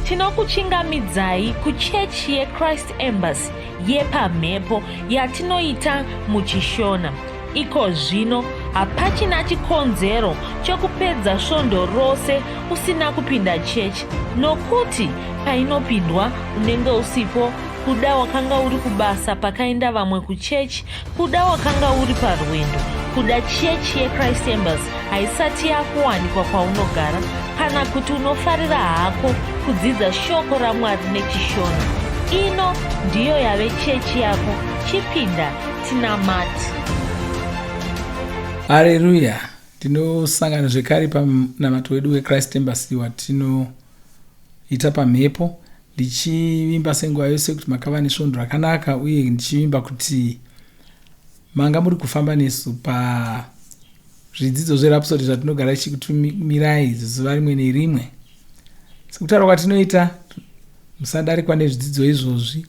Tinokuchingamidzai kuchechi yeChrist Embassy yepamhepo yatinoita muchiShona. Iko zvino hapachina chikonzero chekupedza svondo rose usina kupinda chechi nokuti painopindwa unenge usipo kuda wakanga uri kubasa pakaenda vamwe kuchechi kuda wakanga uri parwendo kuda chechi yechrist embassy haisati yakuwanikwa kwaunogara kana kuti unofarira hako kudzidza shoko ramwari nechishona ino ndiyo yave chechi yako chipinda tinamati hareruya tinosangana zvekare pamunamato wedu wechrist embassy watinoita pamhepo ndichivimba senguva yose kuti makava nesvondo rakanaka uye ndichivimba kuti manga muri kufamba nesu pazvidzidzo zverapsody zvatinogara tichikutumirai zuva rimwe nerimwe sekutaura kwatinoita musadarikwa nezvidzidzo izvozvi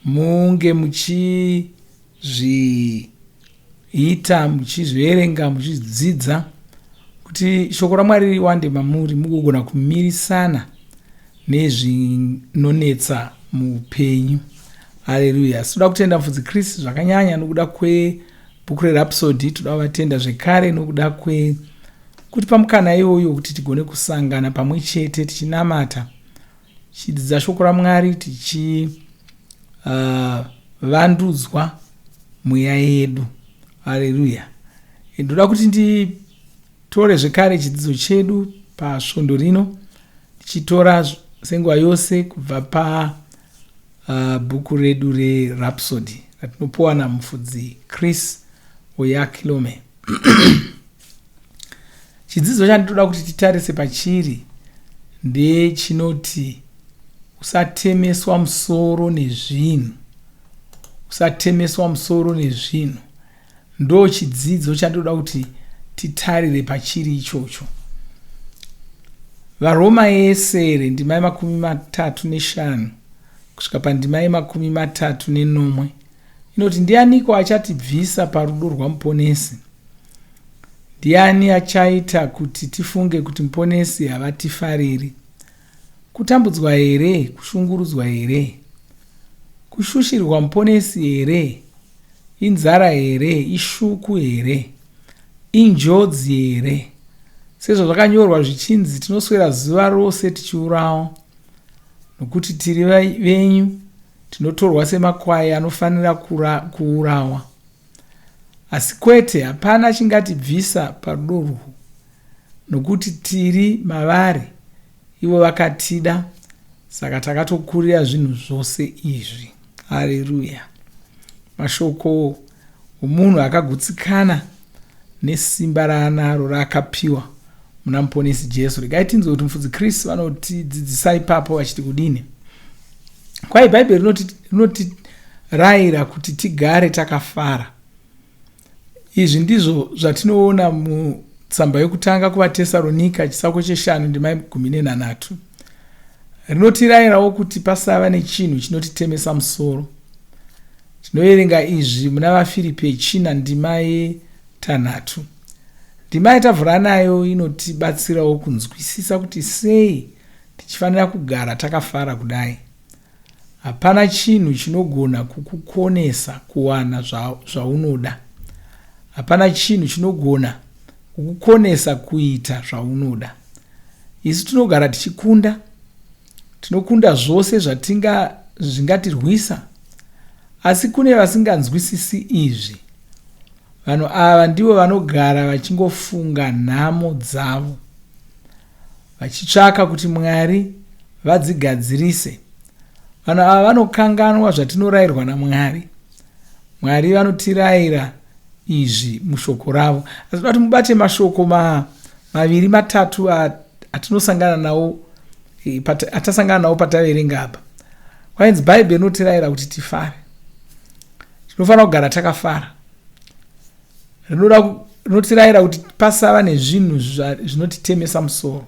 munge muchizviita muchizviverenga muchidzidza kuti shoko ramwari riwande mamuri mugogona kumirisana nezvinonetsa muupenyu haleluya toda kutenda mufudzi chris zvakanyanya nokuda kwebhuku rerapsody toda kuvatenda zvekare nokuda kwe kuti pamukana iwoyo kuti tigone kusangana pamwe chete tichinamata tichidzidza shoko ramwari tichivandudzwa mweya yedu haleluya ndoda kuti nditore zvekare chidzidzo chedu pasvondo rino tichitora senguva yose kubva pabhuku redu rerhapsody ratinopuwa namufudzi chris oyakilome Chidzidzo chandinoda kuti titarise pachiri ndechinoti usatemeswa musoro nezvinhu. Usatemeswa musoro nezvinhu. Ndo chidzidzo chandinoda kuti titarire pachiri ichocho. VaRoma yesere ndima yemakumi matatu neshanu kusvika pandima yemakumi matatu nenomwe inoti ndianiko achatibvisa parudo rwamuponesi? Ndiani achaita kuti tifunge kuti Muponesi havatifariri? Kutambudzwa here? Kushungurudzwa here? Kushushirwa Muponesi here? Inzara here? Ishuku here? Injodzi here? Sezvazvakanyorwa zvichinzi tinoswera zuva rose tichiurawa nokuti tiri venyu tinotorwa semakwai anofanira kuurawa. Asi kwete, hapana chingatibvisa parudo urwu, nokuti tiri mavari, ivo vakatida, saka takatokurira zvinhu zvose izvi. Hareruya! Mashoko omunhu akagutsikana nesimba raanaro raakapiwa muna Muponesi Jesu. Regai tinzwe kuti Mufudzi Chris vanotidzidzisa ipapo vachiti kudini. Kwai Bhaibheri rinotirayira kuti tigare takafara. Izvi ndizvo zvatinoona mutsamba yokutanga kuvaTesaronika chitsauko cheshanu ndima gumi nenhanhatu. Rinotirayirawo kuti pasava nechinhu chinotitemesa musoro. Tinoverenga izvi muna vaFiripi yechina ndima yetanhatu. Ndima yatavhura nayo inotibatsirawo kunzwisisa kuti sei tichifanira kugara takafara kudai. Hapana chinhu chinogona kukukonesa kuwana zvaunoda. Hapana chinhu chinogona kukukonesa kuita zvaunoda. Isu tinogara tichikunda. Tinokunda zvose zvatinga zvingatirwisa. Asi kune vasinganzwisisi izvi. Vanhu ava ndivo vanogara vachingofunga nhamo dzavo. Vachitsvaka kuti Mwari vadzigadzirise. Vanhu ava vanokanganwa zvatinorayirwa naMwari. Mwari vanotirayira izvi mushoko ravo. Asi kuti mubate mashoko ma, maviri matatu atinosangana nawo e, atasangana nawo pataverenga apa. Kwainzi Bhaibheri rinotirayira kuti tifare. Tinofanira kugara takafara. Rinoda rinotirayira kuti pasava nezvinhu zvinotitemesa musoro.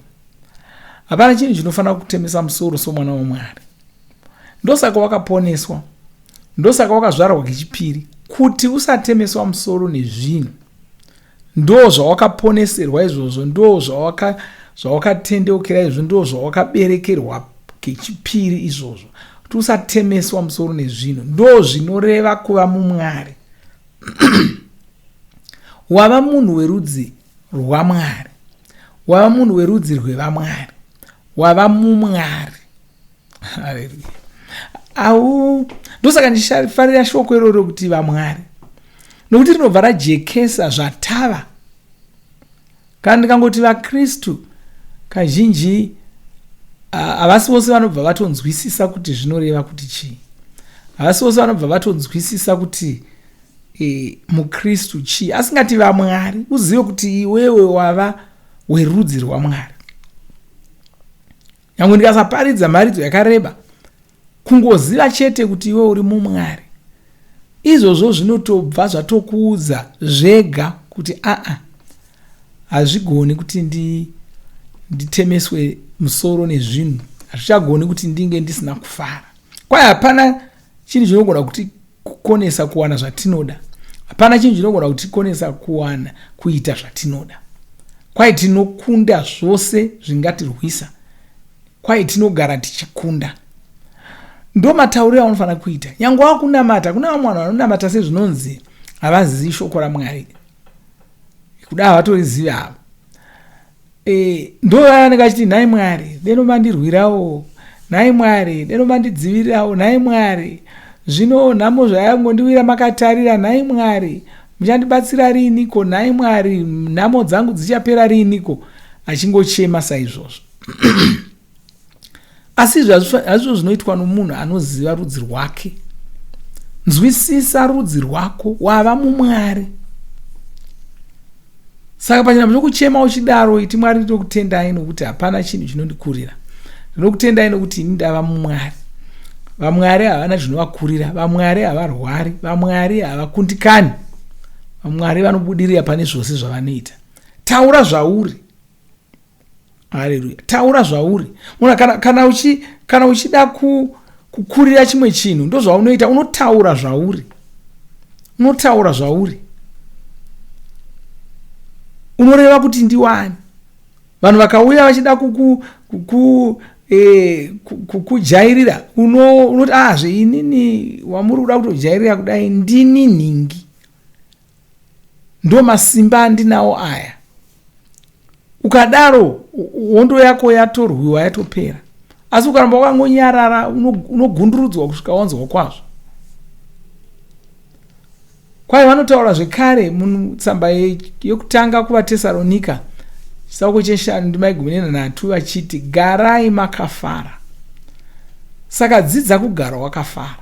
Hapana chinhu chinofanira kutemesa musoro somwana waMwari. Ndosaka wakaponeswa. Ndosaka wakazvarwa kechipiri kuti usatemeswa musoro nezvinhu. Ndo zvawakaponeserwa izvozvo, ndo zvawakatendeukira izvo, ndo zvawakaberekerwa kechipiri izvozvo kuti usatemeswa musoro nezvinhu ndo zvinoreva kuva mumwari wava munhu werudzi rwamwari wava munhu werudzi rwevamwari wava mumwari haleluya au ndosaka ndichifarira shoko iroro rekuti vamwari nokuti rinobva rajekesa zvatava kana ndikangoti vakristu kazhinji havasi vose vanobva vatonzwisisa kuti zvinoreva kuti chii havasi vose vanobva vatonzwisisa kuti e, mukristu chii asingati vamwari uzive kuti iwewe wava werudzi rwamwari Nyangwe ndikasaparidza mharidzo yakareba, kungoziva chete kuti iwe uri mumwari, izvozvo zvinotobva zvatokuudza zvega kuti aa, hazvigoni kuti ndi nditemeswe musoro nezvinhu, hazvichagoni kuti ndinge ndisina kufara. Kwai hapana chinhu chinogona kutikonesa kuwana zvatinoda, hapana chinhu chinogona kutikonesa kuwana kuita zvatinoda. Kwai tinokunda zvose zvingatirwisa, kwai tinogara tichikunda. Ndo matauriro aunofanira kuita nyange wakunamata. Kuna vamwe vanhu vanonamata sezvinonzi havazivi shoko raMwari, kuda havatorizivi havo. E, ndo vaya vanenge vachiti nhai Mwari deno mandirwirawo, nhai Mwari deno mandidzivirirawo, nhai Mwari zvino nhamo zvayangondiwira makatarira, nhai Mwari muchandibatsira riiniko, nhai Mwari nhamo dzangu dzichapera riiniko, achingochema saizvozvo. Asi izvi hazvizvo zvinoitwa nomunhu anoziva rudzi rwake. Nzwisisa rudzi rwako, wava mumwari. Saka pachinhambo chokuchema uchidaro, iti Mwari ndinokutendai nokuti hapana chinhu chinondikurira. Ndinokutendai nokuti ini ndava mumwari. Vamwari havana zvinovakurira, vamwari havarwari, vamwari havakundikani, vamwari vanobudirira pane zvose zvavanoita. Taura zvauri. Haleluya. Taura zvauri. Mona kana kana uchi kana uchida ku kukurira chimwe chinhu ndozvaunoita unotaura zvauri. Unotaura zvauri. Unoreva kuti ndiwani. Vanhu vakauya vachida kuku kuku e, kukujairira uno unoti ah zveinini wamuri kuda kutojairira kudai ndini nhingi. Ndo masimba andinawo aya. Ukadaro hondo yako yatorwiwa yatopera. Asi ukaramba wakangonyarara unogundurudzwa kusvika wanzwa kwazvo. Kwai vanotaura zvekare mutsamba yekutanga kuvaTesaronika chitsauko cheshanu ndima yegumi nenhanhatu vachiti garai makafara. Saka dzidza kugara wakafara.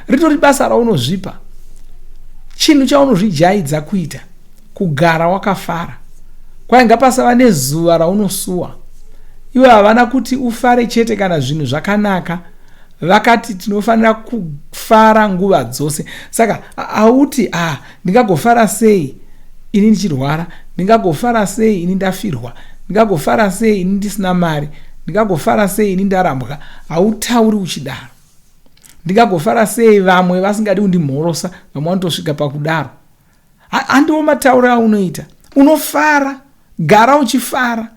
Ritori basa raunozvipa, chinhu chaunozvijaidza kuita, kugara wakafara. Kwai ngapasava nezuva raunosuwa. Ivo havana kuti ufare chete kana zvinhu zvakanaka, vakati tinofanira kufara nguva dzose. Saka hauti ah, ndingagofara sei ini ndichirwara, ndingagofara sei ini ndafirwa, ndingagofara sei ini ndisina mari, ndingagofara sei ini ndarambwa. Hautauri uchidaro. Ndingagofara sei vamwe vasingadi kundimhorosa, vamwe vanotosvika pakudaro. Handiwo matauro aunoita. Unofara, gara uchifara.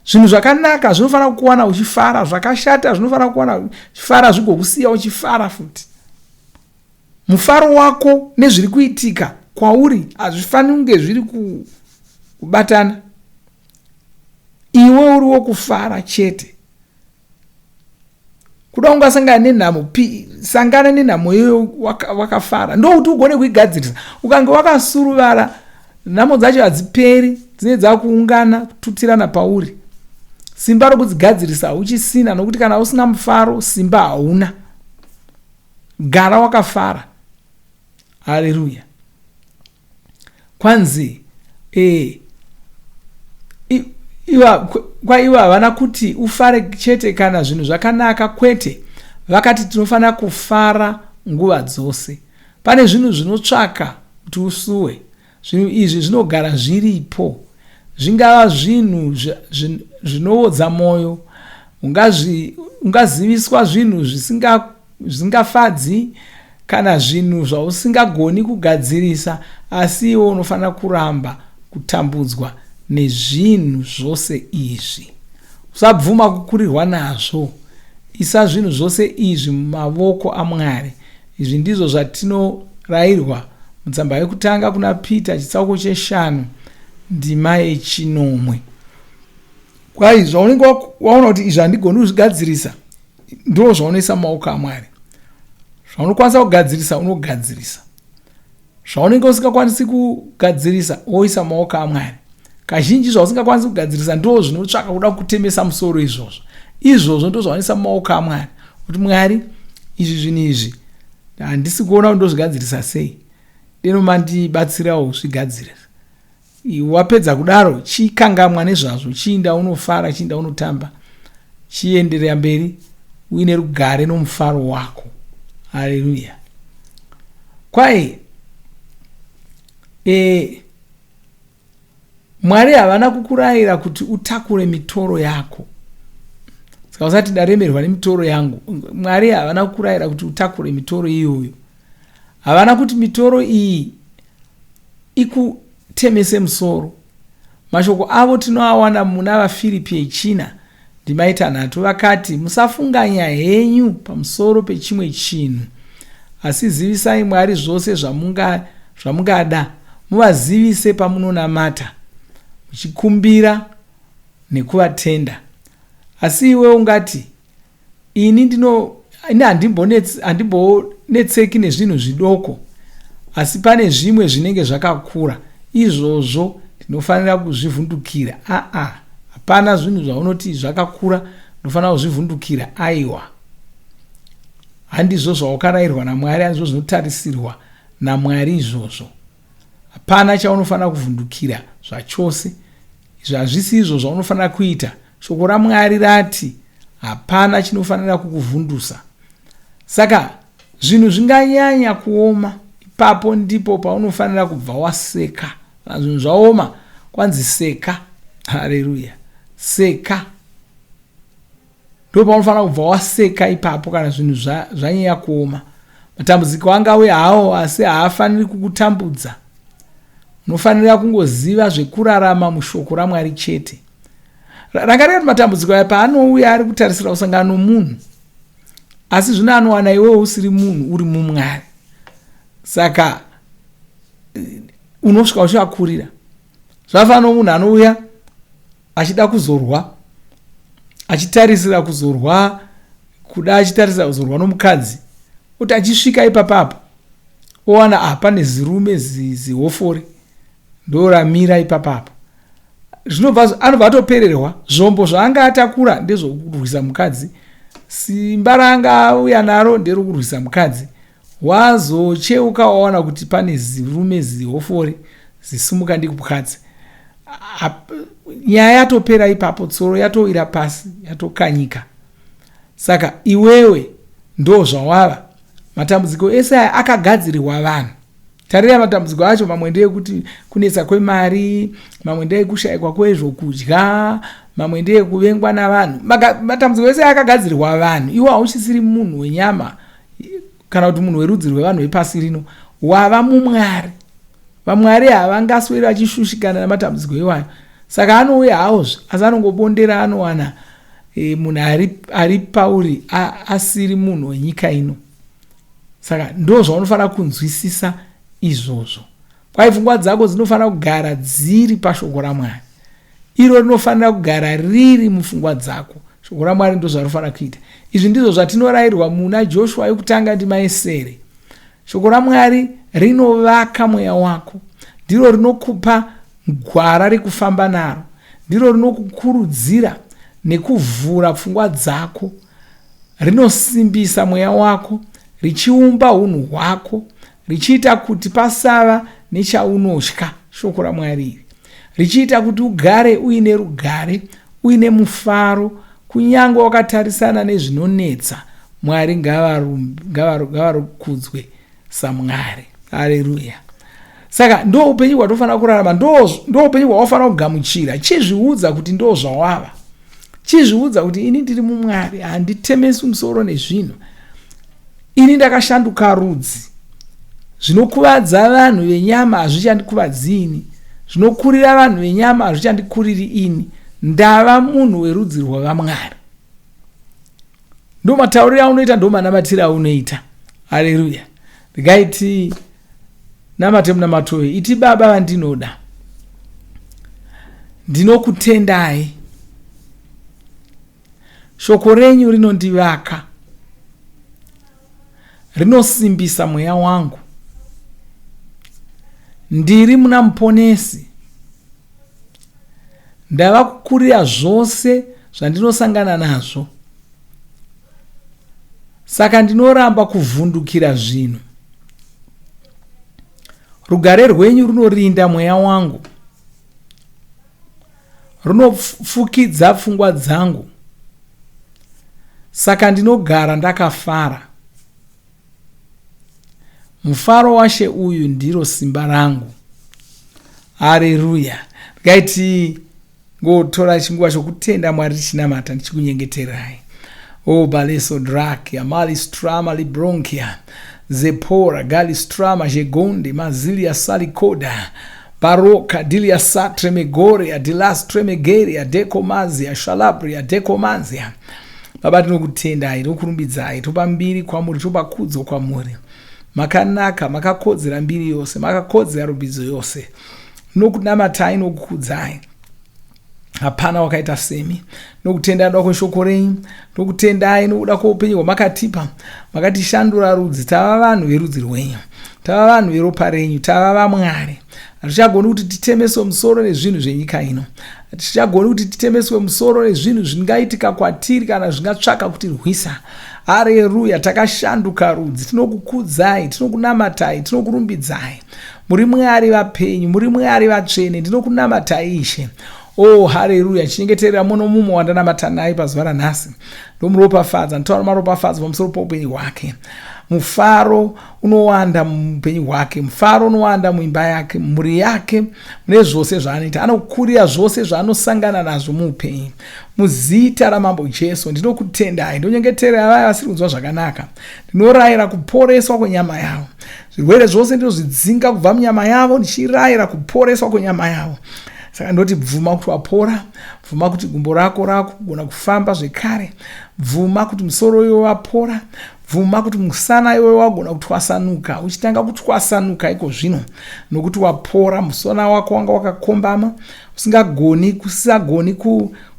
Zvinhu zvakanaka zvinofanira kukuwana uchifara, zvakashata zvinofanira kukuwana uchifara, zvigokusiya uchifara futi. Mufaro wako nezviri kuitika kwauri hazvifaniri kunge zviri kubatana. Iwe uri wokufara chete. Kuda ungasangana nenhamo, sangana nenhamo iyoyo wakafara, ndokuti ugone kuigadzirisa. Ukange wakasuruvara, nhamo dzacho hadziperi, dzinenge dzakuungana kututirana pauri. Simba rokudzigadzirisa hauchisina, nokuti kana usina mufaro, simba hauna. Gara wakafara. Haleluya. Kwanzi e, iva kwaiva havana kuti ufare chete kana zvinhu zvakanaka kwete vakati tinofanira kufara nguva dzose pane zvinhu zvinotsvaka kuti usuwe zvinhu izvi zvinogara zviripo zvingava zvinhu zvinowodza mwoyo ungaziviswa zvinhu zvisingafadzi kana zvinhu zvausingagoni kugadzirisa asi iwe unofanira kuramba kutambudzwa nezvinhu zvose izvi. Usabvuma kukurirwa nazvo. Isa zvinhu zvose izvi mumavoko aMwari. Izvi ndizvo zvatinorayirwa mutsamba yekutanga kuna Pita chitsauko cheshanu ndima yechinomwe. Kwai zvaunenge waona kuti izvi handigoni kuzvigadzirisa, ndo zvaunoisa mumaoko aMwari. Zvaunokwanisa kugadzirisa unogadzirisa. Zvaunenge usingakwanisi kugadzirisa woisa mumaoko aMwari. Kazhinji zvausingakwanisi kugadzirisa ndo zvinotsvaka kuda kutemesa musoro izvozvo. Izvozvo ndo zvaunoisa mumaoko aMwari. Kuti Mwari, izvi zvinhu izvi handisi kuona kuti ndozvigadzirisa sei. Deno mandibatsirawo kuzvigadzirisa. Wapedza kudaro chikangamwa nezvazvo, chiinda unofara, chiinda unotamba, chienderera mberi uine rugare nomufaro wako. Haleluya. Kwai e, Mwari havana kukurayira kuti utakure mitoro yako. Saka usati ndaremerwa nemitoro yangu. Mwari havana kukurayira kuti utakure mitoro iyoyo. Havana kuti mitoro iyi ikutemese musoro. Mashoko avo tinoawana muna vaFiripi yechina ndima yetanhatu vakati, Musafunganya henyu pamusoro pechimwe chinhu, asi zivisai Mwari zvose zvamungada, zvamunga muvazivise pamunonamata, muchikumbira nekuvatenda. Asi iwe ungati, Ini ndino ini handimbonetseki nezvinhu zvidoko, asi pane zvimwe zvinenge zvakakura. Izvozvo ndinofanira kuzvivhundukira. Aa, hapana zvinhu zvaunoti zvakakura unofanira kuzvivhundukira. Aiwa, handizvo zvawakarayirwa naMwari, handizvo zvinotarisirwa naMwari izvozvo. Hapana chaunofanira kuvhundukira zvachose. Izvi hazvisi izvo zvaunofanira kuita. Shoko raMwari rati hapana chinofanira kukuvhundusa. Saka zvinhu zvinganyanya kuoma, ipapo ndipo paunofanira kubva waseka. Kana zvinhu zvaoma, kwanzi seka. Haleluya. Seka. Ndipo paunofanira kubva waseka ipapo kana zvinhu zvanyanya kuoma. Matambudziko angauya hawo asi haafaniri kukutambudza. Unofanira kungoziva zvekurarama mushoko raMwari chete. Rangarira kuti matambudziko aya paanouya ari kutarisira kusangana nomunhu, asi zvino anowana iwewe usiri munhu, uri mumwari. Saka unosvika uchivakurira. Zvafanana nomunhu anouya achida kuzorwa, achitarisira kuzorwa, kuda achitarisira kuzorwa nomukadzi, kuti achisvika ipapapo owana ah, pane zirume zihofori ndoramira ipapapo. Zvinobva anobva atopererwa. Zvombo zvaanga atakura ndezvokurwisa mukadzi, simba raanga auya naro nderokurwisa mukadzi. Wazocheuka wawana kuti pane zirume zihofori zisumuka ndikupukadzi. Nyaya yatopera ipapo, tsoro yatowira pasi, yatokanyika. Saka iwewe ndo zvawava. Matambudziko ese aya akagadzirirwa vanhu. Tarira matambudziko acho, mamwe ndeyekuti kunetsa kwemari, mamwe ndeyekushayikwa kwezvokudya, mamwe ndeyekuvengwa navanhu. Matambudziko ese akagadzirirwa vanhu. Iwe hauchisiri munhu wenyama kana kuti munhu werudzi rwevanhu vepasi rino, wava mumwari. Vamwari havangasweri vachishushikana namatambudziko iwayo. Saka anouya hawozve, asi anongobondera anowana e, munhu ari, ari pauri asiri munhu wenyika ino. Saka ndo zvaunofanira kunzwisisa izvozvo. Kwai pfungwa dzako dzinofanira kugara dziri pashoko raMwari. Iro rinofanira kugara riri mupfungwa dzako. Shoko raMwari ndo zvarinofanira kuita. Izvi ndizvo zvatinorayirwa muna Joshua yokutanga ndima yesere. Shoko raMwari rinovaka mweya wako. Ndiro rinokupa gwara rekufamba naro. Ndiro rinokukurudzira nekuvhura pfungwa dzako. Rinosimbisa mweya wako, richiumba hunhu hwako, richiita kuti pasava nechaunotya, shoko raMwari iri, richiita kuti ugare uine rugare, uine mufaro, kunyange wakatarisana nezvinonetsa. Mwari ngavarukudzwe saMwari. Haleluya. Saka ndo upenyu hwatofanira kurarama, ndo upenyu hwawafanira kugamuchira. Chizviudza kuti ndo zvawava. Chizviudza kuti ini ndiri muMwari, handitemeswi musoro nezvinhu. Ini ndakashanduka rudzi. Zvinokuvadza vanhu venyama hazvichandikuvadzi ini. Zvinokurira vanhu venyama hazvichandikuriri ini. Ndava munhu werudzi rwavamwari. Ndo matauriro aunoita, ndo manamatiro aunoita. Haleluya. Regai tinamate munamato uyu. Iti, Baba vandinoda, ndinokutendai. Shoko renyu rinondivaka, rinosimbisa mweya wangu. Ndiri muna Muponesi. Ndava kukurira zvose zvandinosangana nazvo. Saka ndinoramba kuvhundukira zvinhu. Rugare rwenyu runorinda mweya wangu. Runofukidza pfungwa dzangu. Saka ndinogara ndakafara. Mufaro waShe uyu ndiro simba rangu. Hareruya. Regai tingotora chinguva chokutenda Mwari tichinamata ndichikunyengeterai. O baleso drakia malistrama libronkia zepora galistrama jegonde mazilia salikoda baroka dilia satre megoria dilastre megeria dekomazia shalabria dekomazia. Baba, tinokutendai, tinokurumbidzai, topa mbiri kwamuri, topa kudzo kwamuri. Makanaka, makakodzera mbiri yose, makakodzera rumbidzo yose. Nokunamatai nokukudzai. Hapana wakaita semi. Nokutenda nokuda kweshoko renyu, nokutendai nokuda kwoupenyu hwamakatipa. Makatishandura rudzi, tava vanhu verudzi rwenyu, tava vanhu veropa renyu, tava vaMwari. Hatichagoni kuti titemeswe musoro nezvinhu zvenyika ino. Hatichagoni kuti titemeswe musoro nezvinhu zvingaitika kwatiri kana zvingatsvaka kutirwisa. Hareruya, takashanduka rudzi. Tinokukudzai, tinokunamatai, tinokurumbidzai. Muri Mwari vapenyu, muri Mwari vatsvene. Ndinokunamatai Ishe. Oh, hareruya. Chinyengeterera muno mumwe wandanamata naye pazuva ranhasi. Ndomuropafadza, nditaura maropafadzo pamusoro poupenyu hwake. Mufaro unowanda muupenyu hwake, mufaro unowanda muimba yake, mumhuri yake, mune zvose zvaanoita. Anokurira zvose zvaanosangana nazvo muupenyu. Muzita raMambo Jesu ndinokutendai. Ndonyengeterera vaya vasiri kunzwa zvakanaka. Ndinorayira kuporeswa kwenyama yavo. Zvirwere zvose ndinozvidzinga kubva munyama yavo, ndichirayira kuporeswa kwenyama yavo. Saka ndoti bvuma kuti wapora, bvuma kuti gumbo rako rakugona kufamba zvekare, bvuma kuti musoro iwe wapora, bvuma kuti musana iwe wagona kutwasanuka, uchitanga kutwasanuka iko zvino, nokuti wapora. Musana wako wanga wakakombama, usingagoni, kusisagoni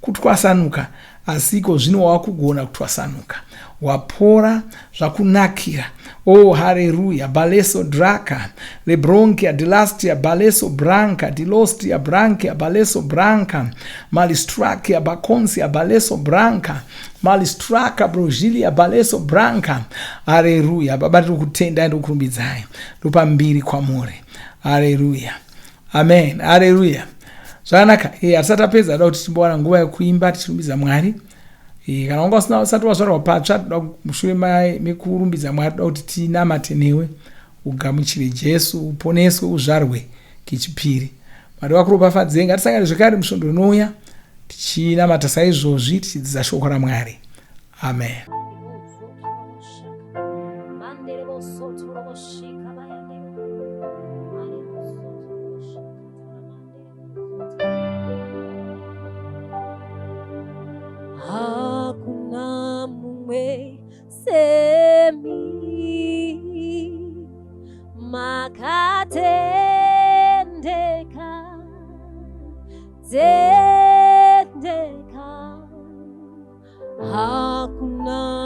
kutwasanuka, asi iko zvino wakugona kutwasanuka. Wapora, zvakunakira. Oh, haleluya. Baleso draka lebronkia dilastia baleso branca dilostia brankia baleso branca malistrakia bakonsia baleso branca malistraka brojilia baleso branca. Haleluya. Baba, tiri kutendai, ndokurumbidzai, ndopa mbiri kwamuri. Haleluya. Amen. Haleluya. Zvakanaka. Hatisati tapedza, toda kuti timbowana nguva yekuimba tichirumbidza Mwari. Kana wanga usina usati wazvarwa patsva, toda mushure mekurumbidza Mwari, toda kuti tinamate newe, ugamuchire Jesu, uponeswe, uzvarwe kechipiri. Mwari vakuropafadzei. Ngatisangane zvekare musvondo rinouya tichinamata saizvozvi, tichidzidza shoko raMwari. Amen. Hakuna mumwe semi, makatendeka, tendeka. Hakuna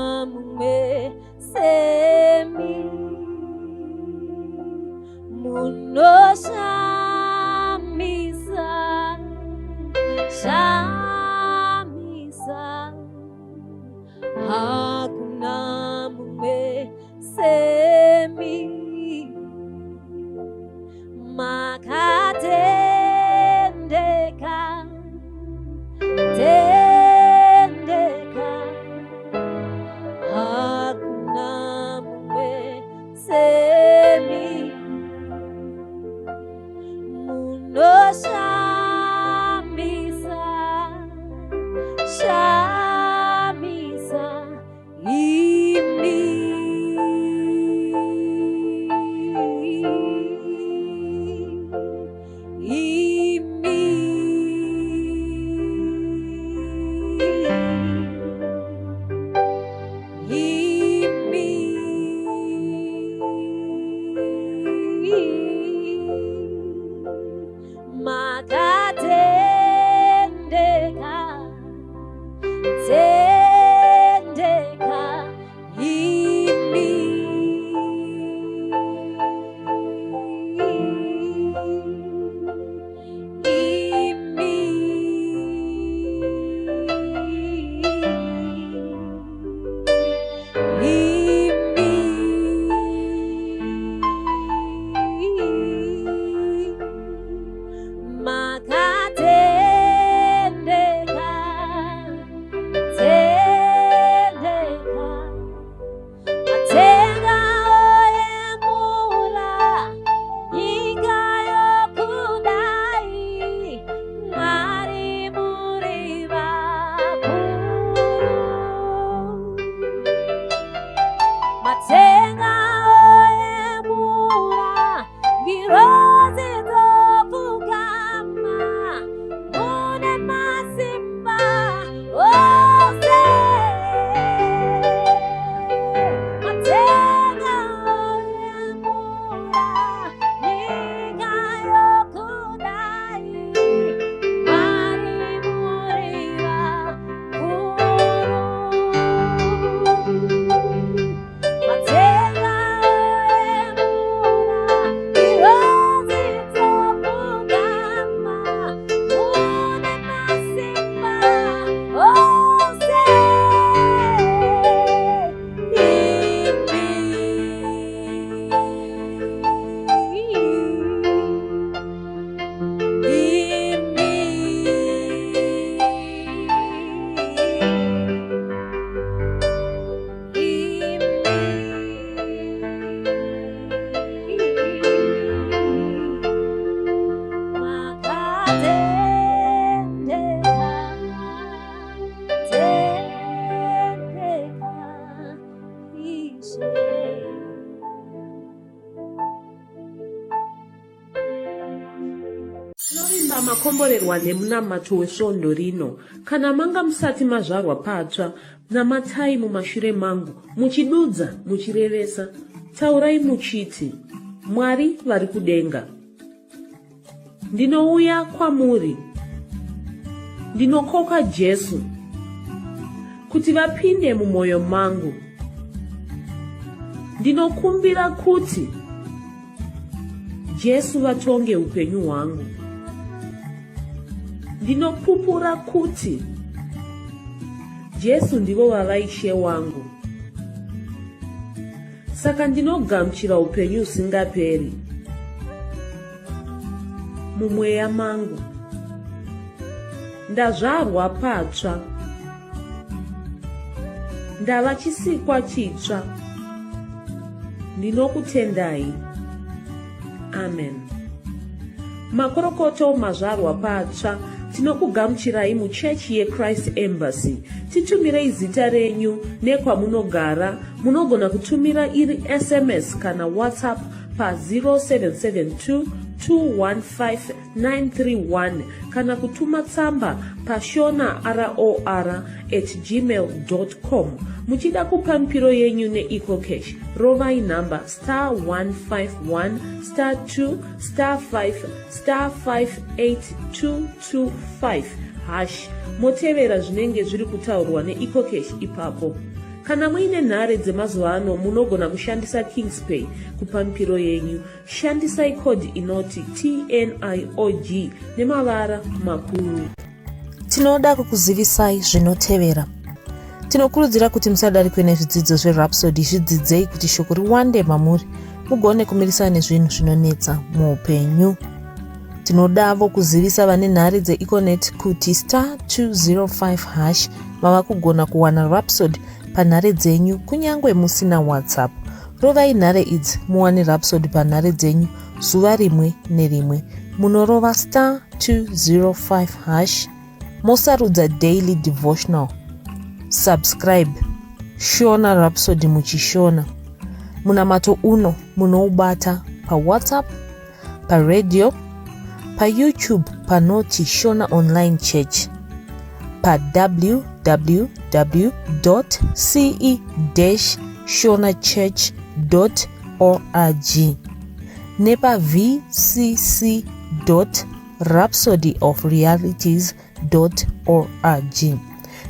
Makomborerwa nemunamato wesvondo rino. Kana manga musati mazvarwa patsva, namatai mumashure mangu, muchidudza, muchirevesa. Taurai muchiti, Mwari vari kudenga. Ndinouya kwamuri. Ndinokoka Jesu kuti vapinde mumwoyo mangu. Ndinokumbira kuti Jesu vatonge upenyu hwangu. Ndinopupura kuti Jesu ndivo vava Ishe wangu. Saka ndinogamuchira upenyu husingaperi mumweya mangu. Ndazvarwa patsva. Ndava chisikwa chitsva. Ndinokutendai. Amen. Makorokoto mazvarwa patsva. Tinokugamuchirai muchechi yeChrist Embassy. Titumirei zita renyu nekwamunogara. Munogona kutumira iri SMS kana WhatsApp pa 0772 215 931 kana kutuma tsamba pashona ror at gmail com. Muchida kupa mipiro yenyu neEcoCash, rovai nhamba star 151 star 2 star 5 star 58225 hash motevera zvinenge zviri kutaurwa neEcoCash ipapo. Kana muine nhare dzemazuva ano munogona kushandisa Kingspay kupa mipiro yenyu. Shandisai code inoti TNIOG nemavara makuru. Tinoda kukuzivisai zvinotevera. Tinokurudzira kuti musadarikwe nezvidzidzo zveRhapsody, zvidzidzei kuti shoko riwande mamuri mugone kumirisana nezvinhu zvinonetsa muupenyu. Tinodavo kuzivisa vane nhare dzeEconet kuti star 205 hash mava kugona kuwana Rhapsody panhare dzenyu kunyange musina WhatsApp. Rovai nhare idzi muwane Rhapsody panhare dzenyu zuva rimwe nerimwe. Munorova star 205 hash mosarudza daily devotional. Subscribe Shona Rhapsody muchishona. Munamato uno munoubata paWhatsApp, paradio, paYouTube panoti Shona Online Church, pa www.ce-shonachurch.org nepa vcc.rhapsodyofrealities.org. org.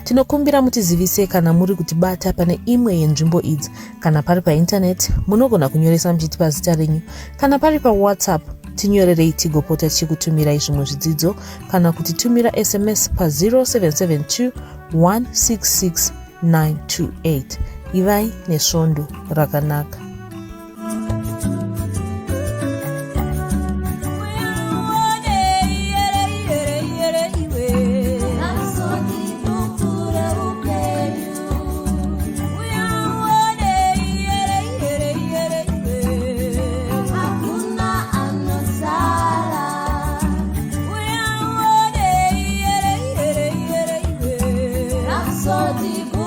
Tinokumbira mutizivise kana muri kutibata pane imwe yenzvimbo idzi. Kana pari paintaneti, munogona kunyoresa muchitipa zita renyu. Kana pari paWhatsApp, tinyorerei tigopota tichikutumirai zvimwe zvidzidzo kana kutitumira SMS pa 0772 166 928. Ivai nesvondo rakanaka. Rhapsody.